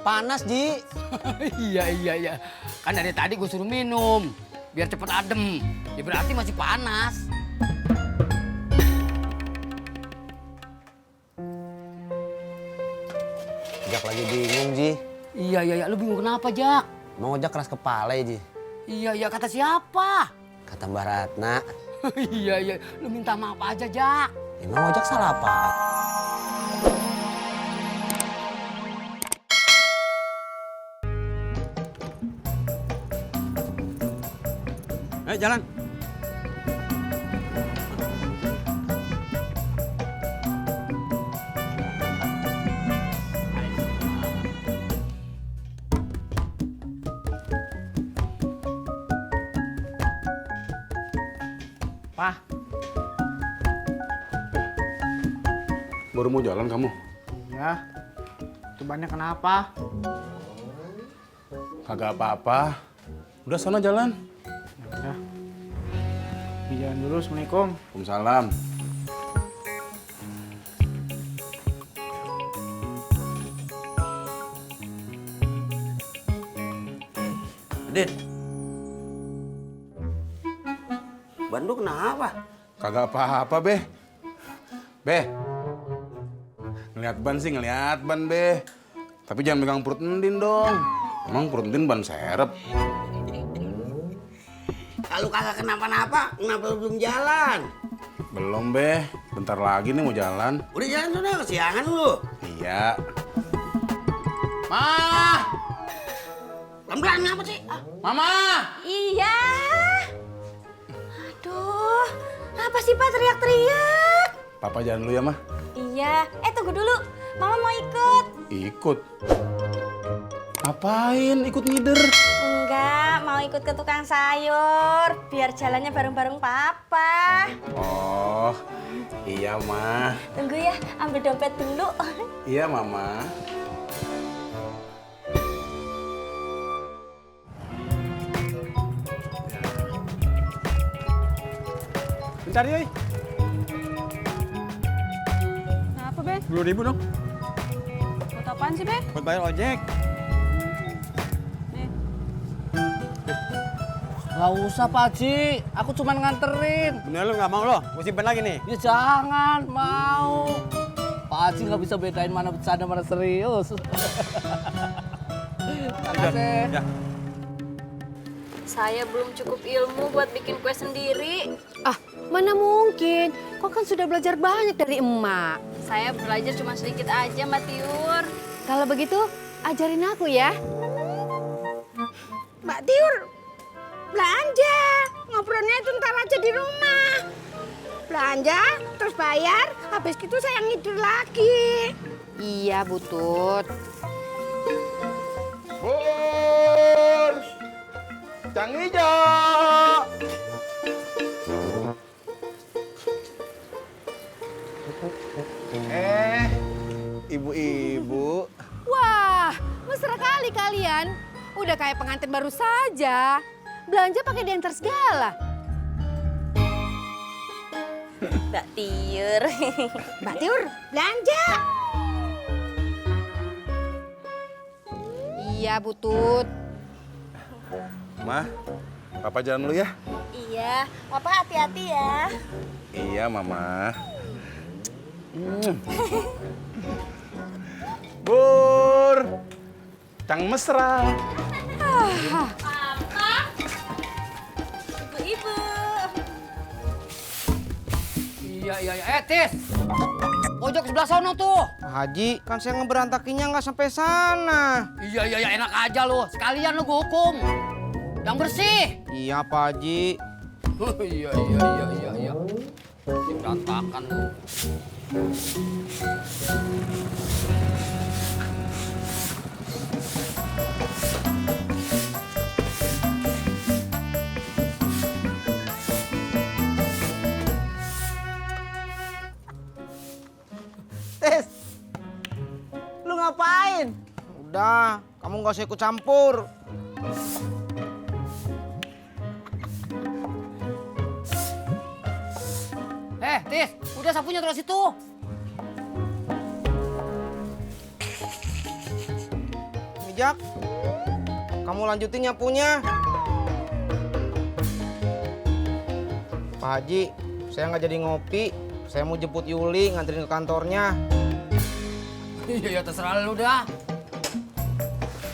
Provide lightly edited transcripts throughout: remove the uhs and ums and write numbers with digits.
Panas, Ji. Iya. Kan dari tadi gue suruh minum. Biar cepet adem. Ya berarti masih panas. Jak lagi bingung, Ji. Iya. Lu bingung kenapa, Jak? Mau ojek keras kepala ya, Ji. Iya. Kata siapa? Kata Mbak Ratna. Iya. Lu minta maaf aja, Jak. Emang ojek salah apa? Ayo jalan. Pak, Baru mau jalan kamu? ya, itu bannya kenapa? Kagak apa-apa. Udah sana jalan. Ya udah, jalan dulu. Assalamualaikum. Waalaikumsalam. Din. Ban lu kenapa? Kagak apa-apa, Be. Be. Ngeliat ban sih, ngeliat ban, Be. Tapi jangan megang perut Ndin dong. Emang perut Ndin ban serep. Kalau kagak kenapa-napa, kenapa lu belum jalan? Belum, Be. Bentar lagi nih mau jalan. Udah jalan sana, kesiangan lu. Iya. Ma! Pelan-pelan ngapa sih? Ah, Mama! Iya. Aduh, apa sih Pak teriak-teriak? Papa jalan dulu ya, Ma. Iya, tunggu dulu. Mama mau ikut. Ikut. Ngapain ikut ngider? Enggak, mau ikut ke tukang sayur. Biar jalannya bareng-bareng Papa. Oh, iya, Ma. Tunggu ya, ambil dompet dulu. Iya, Mama. Bentar, Yoy. Apa, Be? 10.000 dong, Buat apaan sih, Be? buat bayar ojek. Nih. Gak usah, Pak Haji. Aku cuma nganterin. Bener lu nggak mau lo? Gue simpen lagi nih. Ya jangan, mau. Pak Haji nggak bisa bedain mana bercanda mana serius. Makasih. Ya. Saya belum cukup ilmu buat bikin kue sendiri. Ah, mana mungkin? Kau kan sudah belajar banyak dari emak. Saya belajar cuma sedikit aja, Mbak Tiur. Kalau begitu, ajarin aku ya. Mbak Tiur, belanja. Ngobrolnya itu ntar aja di rumah. Belanja, terus bayar, habis itu saya ngidur lagi. Iya, Butut. Bur! Cang hijau! Ibu-ibu. Wah, mesra kali kalian. Udah kayak pengantin baru saja. Belanja pakai diantar segala. Mbak Tiur. Mbak Tiur, belanja. Iya, Butut. Ma, Papa jalan dulu ya? Iya, Papa hati-hati ya. Iya, Mama. Bur! Cang mesra. Ibu-ibu. Iya. Tis. Pojok sebelah sono tuh. Haji, kan saya ngeberantakinya nggak sampai sana. Iya, enak aja lu. Sekalian lu gua hukum. Yang bersih. Iya, Pak Haji. Iya. Berantakan lu. Tes, lu ngapain? Udah, kamu nggak usah ikut campur. Tis, udah sapunya terus situ. Jak. Kamu lanjutin nyapunya. Pak Haji, saya nggak jadi ngopi. Saya mau jemput Yuli nganterin ke kantornya. Iya, ya terserah lu dah.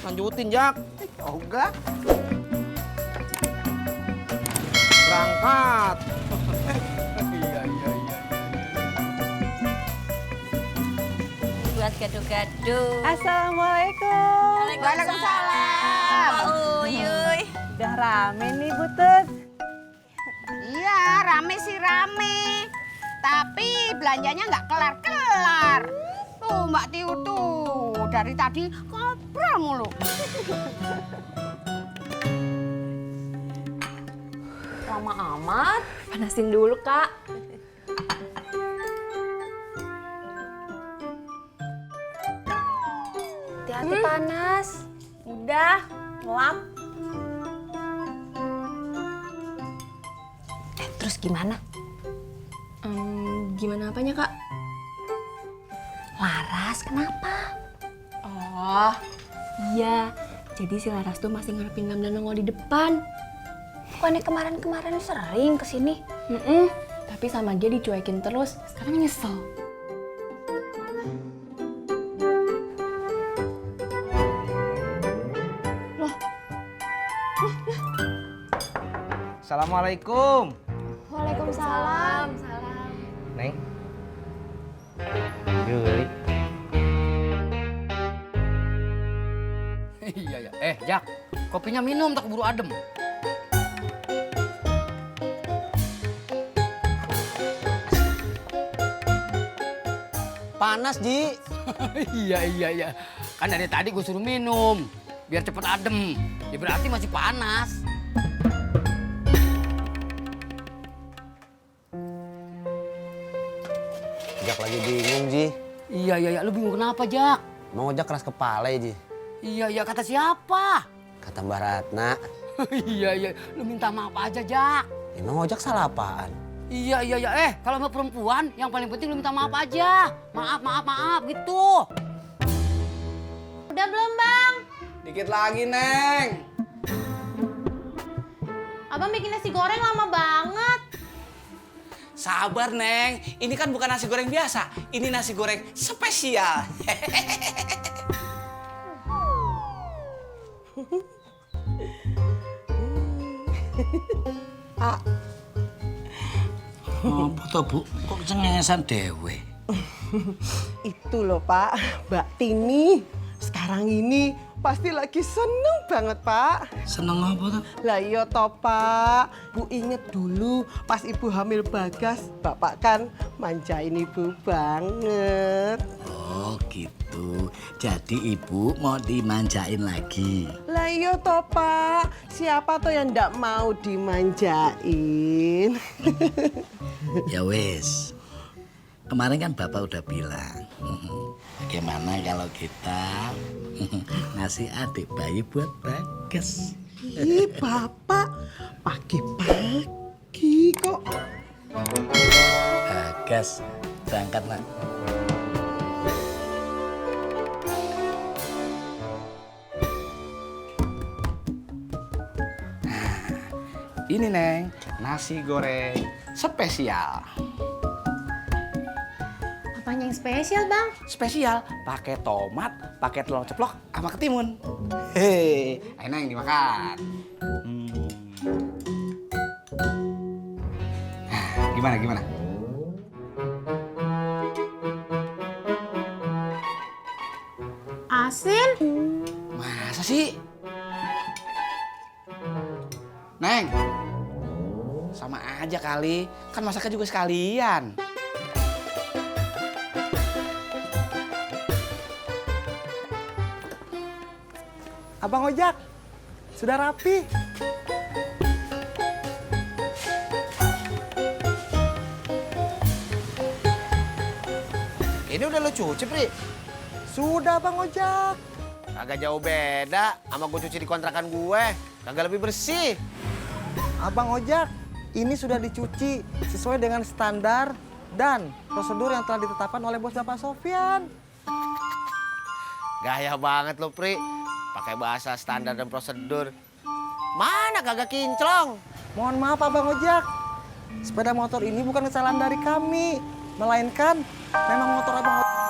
Lanjutin, Jak. Ogah. Berangkat. Iya. Buat gado-gado. Assalamualaikum. Waalaikumsalam. Pak Uyuy. Udah rame nih Butut. Iya, rame sih rame. Tapi belanjanya nggak kelar-kelar. Tuh Mbak Tiu tuh, dari tadi ngobrol mulu. Lama amat. Panasin dulu, Kak. Hati-hati panas. Udah, ngelap. Terus gimana? Gimana apanya, Kak? Laras, kenapa? Oh, iya. Jadi si Laras tuh masih ngarepin Lam dan nongol di depan. Bukannya kemarin-kemarin sering kesini? Tapi sama dia dicuekin terus. Sekarang nyesel. Assalamualaikum. Waalaikumsalam. Neng. Yuli. Iya. Jak, kopinya minum tak keburu adem. Panas, Ji. Iya. Kan dari tadi gue suruh minum. Biar cepet adem. Ya berarti masih panas. Jak lagi bingung, Ji. Iya. Lu bingung kenapa, Jak? Mau ojek keras kepala ya, Ji. Iya, kata siapa? Kata Mbak Ratna. Iya. Lu minta maaf aja, Jak. Emang ojek salah apaan? Iya. Kalau sama perempuan, yang paling penting lu minta maaf aja. Maaf gitu. Udah belum, Bang? Dikit lagi, Neng. Abang bikin nasi goreng lama banget. Sabar, Neng. Ini kan bukan nasi goreng biasa. Ini nasi goreng spesial. Apa toh, Bu? Kok cengengesan dewe? Itu loh Pak, Mbak Tini. Sekarang ini pasti lagi seneng banget Pak. Seneng apa tuh? Lah iya toh Pak, Bu inget dulu pas Ibu hamil Bagas, Bapak kan manjain Ibu banget. Oh gitu, jadi ibu mau dimanjain lagi. Lah iya toh Pak, siapa tuh yang ndak mau dimanjain? Ya wes, kemarin kan Bapak udah bilang, bagaimana kalau kita ngasih adik bayi buat Bagas? Ih Bapak, pagi-pagi kok. Bagas, berangkat nak. Ini, Neng, nasi goreng spesial. Apanya yang spesial, Bang? Spesial, pakai tomat, pakai telur ceplok, sama ketimun. Hei, ayo Neng dimakan. Nah, gimana? Asin? Masa sih? Neng, sama aja kali. Kan masaknya juga sekalian. Abang Ojak, sudah rapi. Ini udah lu cuci, Pri? Sudah Bang Ojak. Agak jauh beda sama gue cuci di kontrakan gue. Kagak lebih bersih. Abang Ojak, ini sudah dicuci sesuai dengan standar dan prosedur yang telah ditetapkan oleh bos Bapak Sofyan. Gaya banget lo, Pri. pakai bahasa standar dan prosedur. Mana kagak kinclong? Mohon maaf Abang Ojak. Sepeda motor ini bukan kesalahan dari kami, melainkan memang motor Abang